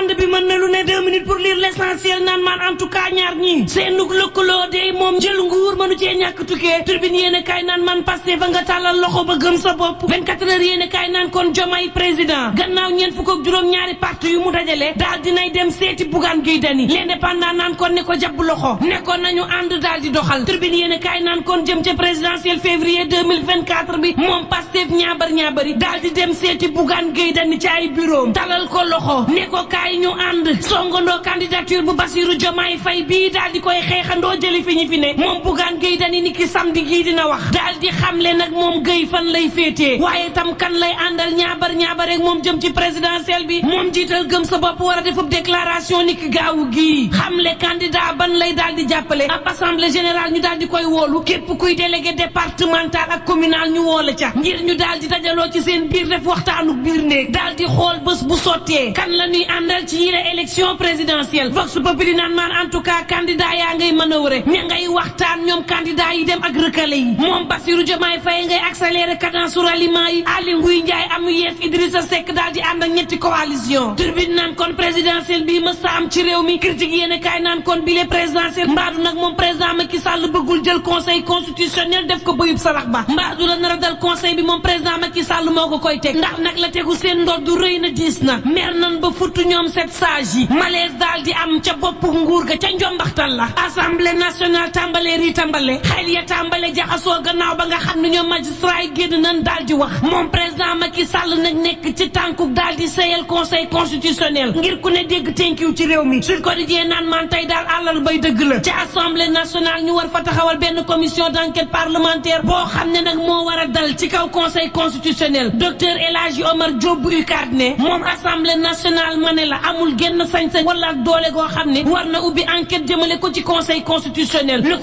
ànd bi mën na lu ne 2 minutes pour lire l'essentiel naan maan en tout cas ñaar ñii seenug lëkkaloo de moom jël nguur mënu cee ñàkk tukkee turbine yéen a kaay naan maan Pastef fa nga tàllal loxo ba gëm sa bopp 24 heures yéen a kaay naan kon Diomaye président gannaaw ñeent fukk ak juróom-ñaari parti yu mu dajale daal dinay dem seeti Bougane Gueye Dany l'indépendant naan kon ne ko jàpp loxo ne ko nañu ànd daal di doxal turbine yéen a kaay naan kon jëm ca présidentielle février 2024 bi moom Pastef ñaabari daal di dem seeti Bougane Gueye Dany ci ay bureau talal ko loxo ne ko kaay ñu ànd songandoo candidature bu Bassirou Diomaye Faye bii daal di koy xeexandoo jëli fi ñu fi ne moom Bougane Gueye Dany ni ki samedi gii dina wax daal di xamle nag moom Gueye fan lay féetee waaye tam kan lay àndal ñaabar rek moom jëm ci présidentielle bi moom jiital gëm sa bopp war a defub déclaration ni ki gaawu gii xamle candidat ban lay daal di jàppale ab assemblée générale ñu daal di koy woolu képp kuy délégué départemental ak communal ñu woola ca ngir ñu daal di dajaloo ci seen biir def waxtaanu biir néeg daal di xool bés bu sottee kan la ñuy àndal ci yile élection présidentielle vox populi naan maan en tout cas candidat yaa ngay manœuvrer ña ngay waxtaan ñoom candidat yi dem ak rëkkale yi moom Bassirou Diomaye Faye ngay accélérer cadence sur aliment yi Aly Ngouille Ndiaye amu yees Idrissa Seck daal di ànd ak ñetti coalition turbine naan kon présidentielle bii mës ta am ci réew mi critique yéen kaay naan kon bile présidentielle mbaadu nag moom président Macky Sall bëggul jël conseil constitutionnel def ko bëyub salax ba mbaadu la nar a dal conseil bi moom président Macky Sall moo ko koy teg ndax nag la tegu seen ndodd rëy na diis na mer nan ba futtu ñoom sept sages yi malaise daal di am ca bopp nguur ga ca njombaxtal la assemblée nationale tàmbale rii tàmbale xel ya tàmbale jaxasoo gannaaw ba nga xam ne ñoom magistrat yi génn nan daal di wax moom président Macky Sall nag nekk ci tànkuk daal di seyal conseil constitutionnel ngir ku ne dégg tenkiw ci réew mi Sud Quotidien naan man tey daal àllal bay dëgg la ci assemblée nationale ñu war fa taxawal benn commission d'enquête parlementaire boo xam ne nag moo war a dal ci kaw conseil constitutionnel docteur El Hadji Omar Diop bu UCAD ne moom assemblée nationale ma ne la amul genn sañ-sañ wala ak doole goo xam ne war na ubbi enquête jëmale ko ci conseil constitutionnel le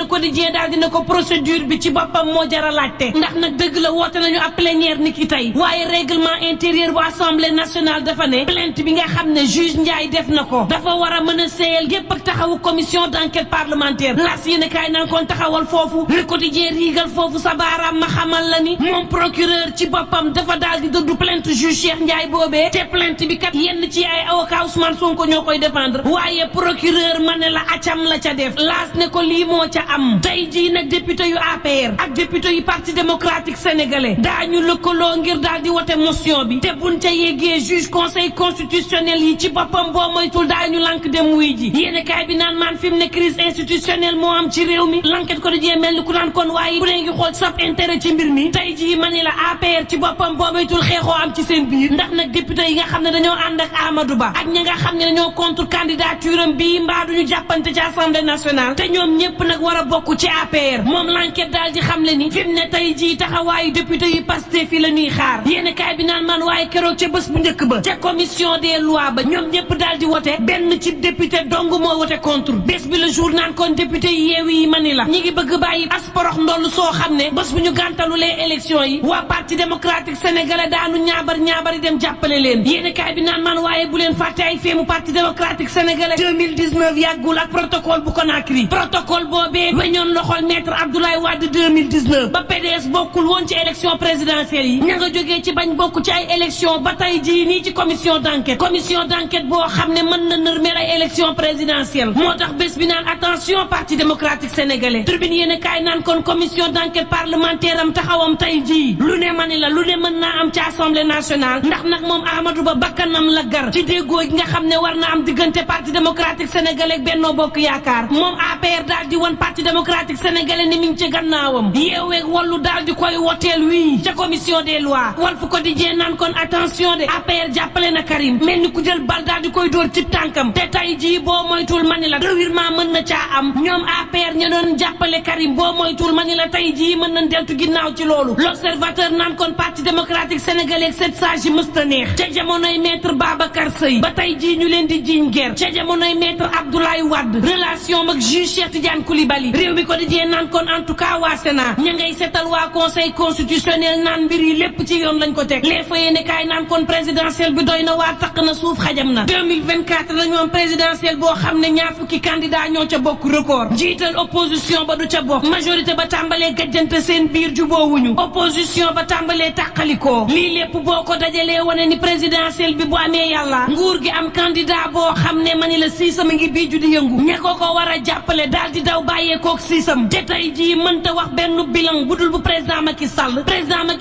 quotidien daal dina ko procédure bi ci boppam moo jara laajte ndax nag dëgg la woote nañu ab plénière ni ki tey waaye règlement intérieur bu assemblée nationale dafa ne plainte bi nga xam ne juge Ndiaye def na ko dafa war a mën a seeyal gépp ak taxawu commission d'enquête parlementaire las yéene kaay naan kon taxawal foofu le quotidien riigal foofu sa baaraam ma xamal la ni moom procureur ci boppam dafa daal di dëddu plainte juge Cheikh Ndiaye boobee te plainte bi kat yenn ci ay avocat Ousmane Sonko ñoo koy défendre waaye procureur ma ne la acam la ca def laas ne ko lii moo ca am tey jii nag député yu APR ak député yu parti démocratique sénégalais daañu lëkkaloo ngir daal di wote motion bi te buñ ca yeggee juge conseil constitutionnel yi ci boppam boo moytul daañu lank dem wuy ji yéene kaay bi naan maan fi mu ne crise institutionnelle moo am ci réew mi l'enquête ko dajee mel ni ku naan kon waaye bu dee ngi xool sab intérêt ci mbir mi tey jii ma ne la APR ci boppam boo moytul xeexoo am ci seen biir ndax nag député yi nga xam ne dañoo ànd ak Amadou Ba ak ña nga xam ne dañoo contre candidature am bii mbaa duñu jàppante ci assemblée nationale te ñoom ñëpp nag war a bokk ci APR moom l'enquête daal di xam le ni fi mu ne tey jii taxawaayu député yi Pastef fi la ñuy xaar yéen kaay bi naan man waaye keroog ca bés bu njëkk ba ca commission des lois ba ñoom ñëpp daal di wote benn ci député dong moo wote contre bés bi le jour naan kon député yi yeewi yi mani la ñi ngi bëgg bàyyi asporox ndoll soo xam ne bés bu ñu gàntalulee élection yi waa parti démocratique sénégalais daanu ñaabari dem jàppale leen yéen kaay bi naan man waaye bu leen fàtte ay feemu parti démocratique sénégalais 2019 yàggul ak protocole bu Conakry protocole boobee weñoon loxol maître Abdoulaye Wade 2019 ba PDS bokkul woon ci élection présidentielle yi ña nga jógee ci bañ bokk ci ay élection ba tey jii nii ci commission d'enquête boo xam ne mën na nërmeel ay élection présidentielle moo tax bés bi naan attention parti démocratique sénégalais tribune yéen kaay naan kon commission d'enquête parlementaire am taxawam tey jii lu ne mani la lu ne mën naa am ci assemblée nationale ndax nag moom Amadou Ba bakkanam la gar ci déggoo gi nga xam ne war na am diggante parti démocratique sénégalais ak Benno Bokk Yaakaar moom APR daal di wan parti démocratique sénégalais ni mi ngi ci gannaawam yeeweeg wallu daal di koy woteel wii ca commission des lois Walf Quotidien naan kon attention de APR jàppale na Karim mel ni ku jël bal daal di koy dóor ci tànkam te tey jii boo moytul mani la revirement mën na caa am ñoom APR ña doon jàppale Karim boo moytul mani la tey jii mën nañ deltu ginnaaw ci loolu l'observateur naan kon parti démocratique sénégalais ak sept sages yi mësta neex ca jamonoy maître Babacar Seye ba tey jii ñu leen di jiiñ guerre ca jamonoy maître Abdoulaye Wade relation ak juge Cheikh Tidiane Coulibaly réew mi ko di naan kon en tout cas waa Sénat ña ngay seetal waa conseil constitutionnel naan mbir yi lépp ci yoon lañ ko teg les fa yéene kaay naan kon présidentielle bi doy na waa taq na suuf xajam na 2024 la ñu am présidentielle boo xam ne ñaar fukki candidat ñoo ca bokk record njiital opposition ba du ca bokk majorité ba tàmbalee gajjante seen biir juboowuñu opposition ba tàmbalee tàqalikoo lii lépp boo ko dajalee wane ni présidentielle bi bu amee yàlla candidat nguur gi am candidat boo xam ne mani la siisam ngi bii ju di yëngu ña ko war a jàppale daal di daw bàyyeekook siisam te tey jii mënta wax benn bilan budul bu président Macky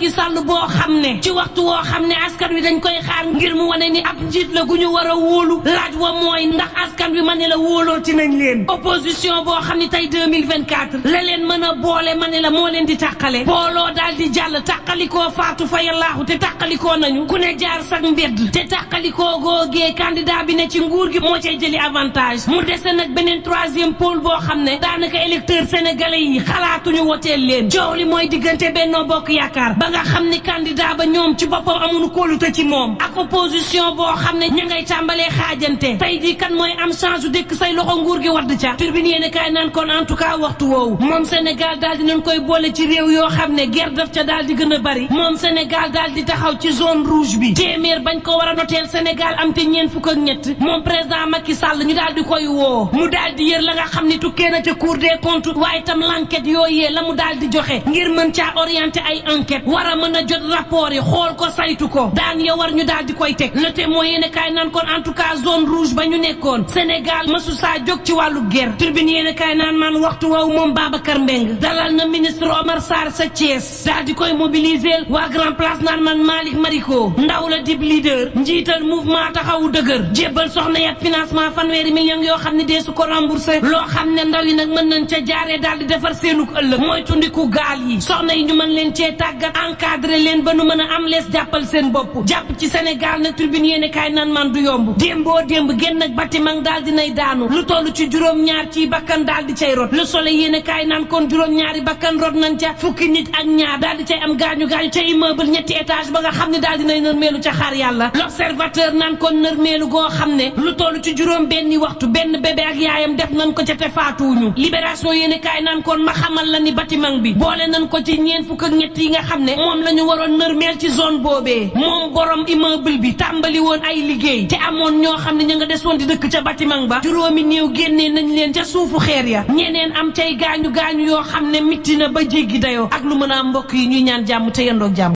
Sall boo xam ne ci waxtu woo xam ne askan wi dañ koy xaar ngir mu wane ni ab njiit la gu ñu war a wóolu laaj wa mooy ndax askan wi ma ne la wóolooti nañ leen opposition boo xam ne tey 2024 la leen mën a boole ma ne la moo leen di tàqale booloo daal di jàll tàqalikoo faatu fa yallaahu te tàqalikoo nañu ku ne jaar sax mbedd te tàqalikoo googee candidat bi ne ci nguur gi moo cay jëli avantage mu dese nag beneen troisième pôle boo xam ne daanaka électeurs sénégalais yi xalaatuñu woteel leen coow li mooy diggante Benno Bokk Yaakaar ba nga xam ni candidat ba ñoom ci boppam amuñu kóolute ci moom ak opposition boo xam ne ña ngay tàmbalee xaajante tey jii kan mooy am chance dëkk say loxo nguur gi wadd ca turbine yéen kaay naan kon en tout cas waxtu woowu moom Sénégal daal dinañ koy boole ci réew yoo xam ne guerre daf ca daal di gën a bari moom Sénégal daal di taxaw ci zone rouge bi téeméer bañ ko war a noteel Sénégal am te ñeent fukk ak ñett moom président Macky Sall ñu daal di koy woo mu daal di yër la nga xam ne tukkee na ca Cour des comptes waaye tam l'enquête yooyee la mu daal di joxe ngir mën caa orienté ay enquête war a mën a jot rapport yi xool ko saytu ko daan ya war ñu daal di koy teg le témoin yéen kaay naan kon en tout cas zone rouge ba ñu nekkoon Sénégal mësu saa jóg ci wàllu guerre turbine yéen kaay naan man waxtu woowu moom Babacar Mbengue dalal na ministre Omar Sarr sa Thiès daal di koy mobiliser waa Grand Place naan man Malick Mariko ndaw la dib leader njiital mouvement taxawu dëgër jébbal soxna yat financement fanweeri millions yoo xam ne dee su ko remboursé loo xam ne ndaw yi nag mën nañ ca jaaree daal di defar seenuk ëllëg mooy tundiku gaal yi soxna yi ñu mën leen cee tàggat encadré leen ba nu mën a am lees jàppal seen bopp jàpp ci Sénégal nag tribune yéene kaay naan man du yomb démboo démb génn ak bâtiment daal dinay daanu lu toll ci juróom-ñaar ci bakkan daal di cay rot le soleil yéene kaay naan kon juróom-ñaari bakkan rot nañ ca fukki nit ak ñaar daal di cay am gaañu ca immeuble ñetti étage ba nga xam ne daal dinay nërmeelu ca xaar yàlla l'observateur naan kon nërmeelu goo xam ne lu toll ci juróom benni waxtu benn bébé ak yaayam def nañ ko ca te faatuwuñu libération yéene kaay naan kon ma xamal la ni bâtiment bi boole nañ ko ci ñeent fukk ak ñett yi nga xam ne moom la ñu waroon nërmeel ci zone boobee moom borom immeuble bi tàmbali woon ay liggéey te amoon ñoo xam ne ña nga desoon di dëkk ca bâtiment ba juróomi néew génnee nañ leen ca suufu xeer ya ñeneen am cay gaañu yoo xam ne mitti na ba jéggi dayoo ak lu mën a am mbokk yi ñuy ñaan jàmm te yendoog jàmm